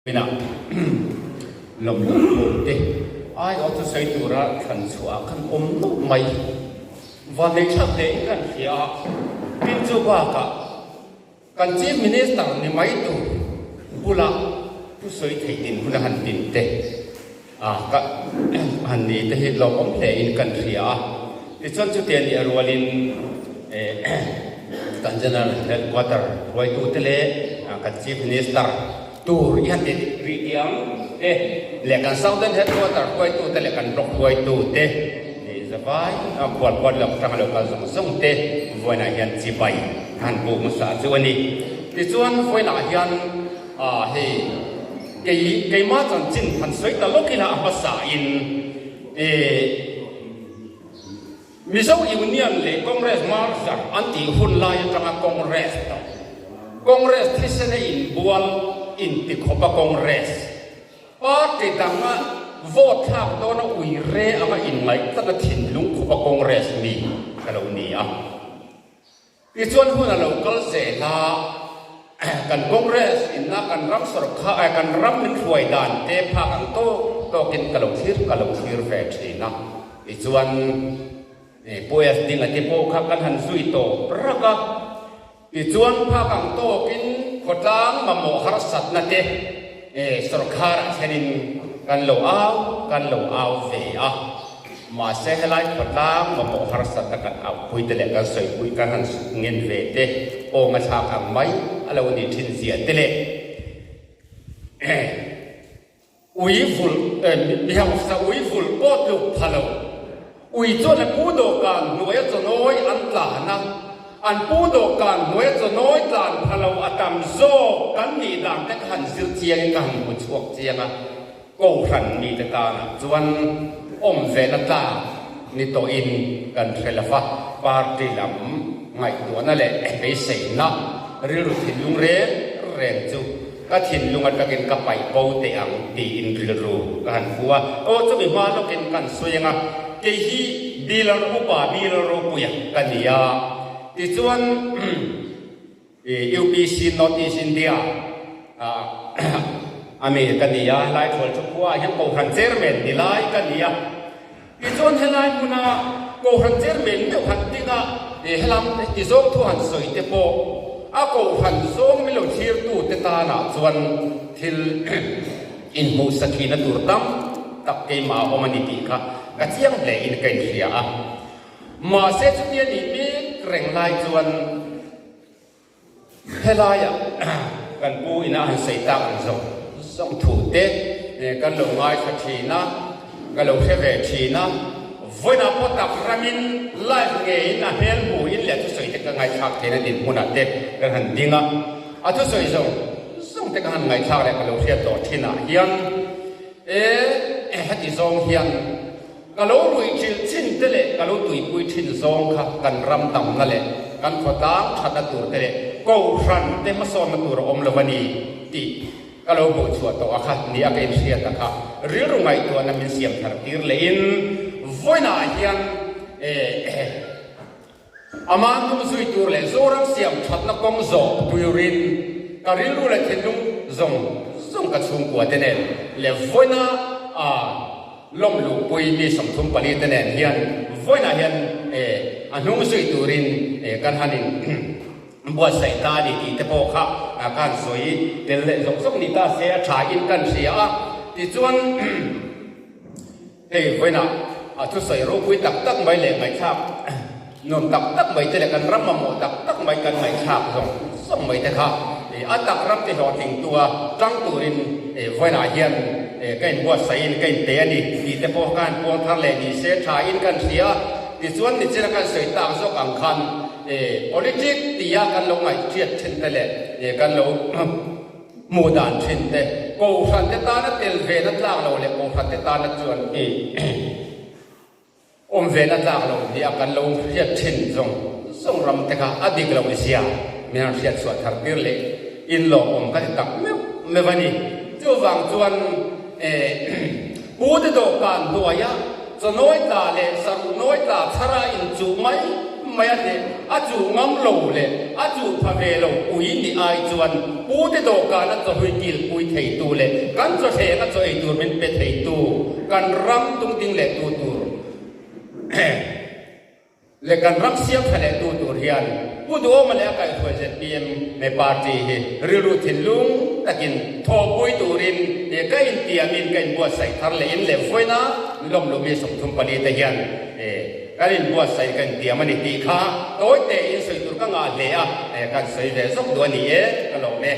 Inah lawm loh tur te aiawh chu sawi tura thlan chhuah ah khan awm nawlh mai. Vanneih thlak hle in kan hria a, tin chu bakah kan Chief Minister ni mai tur bulah thu sawi theih din hun a han din te a ka han ni te hi lawmawm hle in kan hria a. Tichuan chutia nih a rualin kan General Headquarter hruaitute leh kan Chief Minister tur i han ti rih tih ang te leh kan Southern Headquarter hruaitute leh kan Block hruaitute nih zavai khualkhuat lawk atanga lo kal zawng zawng te vawiinah hian chibai a han buk hmasa chu a ni. Tichuan vawiinah hian hei kei keimah chanchin han sawi ta lawk ila a hmasa in Mizo Union leh Congress merger an tih hun lai atanga Congress tawh. Congress thisena inbual intikhawpa Congress party danga vote thlak dawna ui re anga inngaih tlat a thinlung khawpa Congress mi ka lo ni a. Tichuan hun a lo kal zel a, kan Congress inna kan ram sawrkha eh kan ram min hruai dan te phak ang tawk tawkin ka lo thlir ka lo thlir ve thin a. Tichuan Pu S Dinga te pawh kha kan han zui tawp rak a. Tichuan phak ang tawkin khawtlang mamawh harsatna te sawrkharah thlenin kan lo au kan lo au ve a. Mahse helai khawtlang mamawh harsatna kan auhpui te leh kan sawipui kan han ngen ve te aw ngathlak ang mai a lo nih thin zia te leh ui vulh mi hausa ui vulh pawh tluk pha lo ui chuan a pu dawhkan hnuaia chawnawi an tlan a, an pu dawhkan hnuaia chawnawi tlan pha lo a tam zawk kan nih dan te ka han zir chiangin ka han hmu chhuak chiang a. Kohhran mite tanah chuan awm vena tlak ni tawhin kan hre lo va, party lam ngaihtuahna leh beiseina rilru thinlung reng reng chu ka thinlung atangin ka paih bo teh ang tiin rilru ka han pu a. Aw chumi hma lawkin kan sawi ang a, kei hi Bilar upa Bilar Ropuia ka ni a, tichuan UPC North East India a mi ka ni a, helai Thualthu khua ah hian Kohhran Chairman ni lai ka ni a. Tichuan helai hmuna Kohhran Chairman meuh han ding a, helam ti zawng thu han sawi te pawh a Kohhran zawng min lo thirtu te tanah chuan thil inhmuh sathina tur tam tak keimah a awm a ni tih kha ka chiang hle in ka inhria a. Mahse chutia nih mek reng lai chuan helaia kan pu ina han sawi tak ang zawng zawng thu te kan lo ngaithla thin a, ka lo hre ve thin a, vawiinah pawh tak ramin live ngeiin a hmel hmuhin leh a thusawi te ka ngaithlak theihna dinhmunah te kan han ding a, a thusawi zawng zawng te ka han ngaihthlak leh ka lo hriat tawh thinah hian e heti zawng hian Ka lo ruih ṭhilh chin te leh ka lo tuipui ṭhin zawng kha kan ram damna leh kan khawtlang ṭhatna tur te leh kohhran te hmasawnna tur a awm lo a ni tih ka lo hmuh chhuah tawh a kha ni a ka inhriat a kha rilru ngaihtuahna min siam thar tir lehin vawiinah hian Amah hnung zui tur leh Zoram siam thatna kawng zawh tuirin ka rilru leh thinlung zawng zawng ka chhungkua te nen leh vawiina a lawm luhpui mi 34 te nen hian vawiinah hian a hnung zui turin kan han in buatsaih ta a ni tih te pawh kha ka han sawi tel leh zawk zawk ni ta se a tha in kan hria a tichuan Hei vawiinah a thusawi ropui tak tak mai leh ngaihthlak nuam tak tak mai te leh kan ram mamawh tak tak mai kan ngaihthlak zawng zawng mai te kha a tak ram ti hlawhtlingtua tang turin vawiinah hian ka inbuatsaih in ka inpe a ni tih te pawh khan puang thar leh ni se tha in kan hria a. Tichuan nichina kan sawi tak zawk ang khan politic tia kan lo ngaihhriat thin te leh kan lo Hmuh dan thin te, Kohhran te tana tel ve na tlak lo leh Kohhran te tana chuan i awm ve na tlak lo nia kan lo hriat thin zawng zawng ram te kha a dik lo zia min han hriat chhuah thar tir leh in lawm awm ka ti tak meuh meuh a ni. Chuvang chuan Pu te dawhkan hnuaia chawnawi tla leh saruh nawi tla chhara inchuh mai mai a hneh a chuh ngam lo leh a chuh pha ve lo ui nih ai chuan pute dawhkana chawhlui kilpui theitu leh kan chawthlenga chaw ei tur min pe theitu kan ram tungding leh tu tur Leh kan ram siam tha leh tu tur hian Pu Duhawma leh a kaihhruai zpm me party hi rilru thinlung takin thawhpui turin ka intiamin ka inbuatsaih thar leh in leh vawiina lawmluh mi 34 te hian kan inbuatsaih ka intiam a ni tih kha tawi tein sawi tur ka ngah hle a, kan sawi ve zawk duh a ni e, ka lawm e.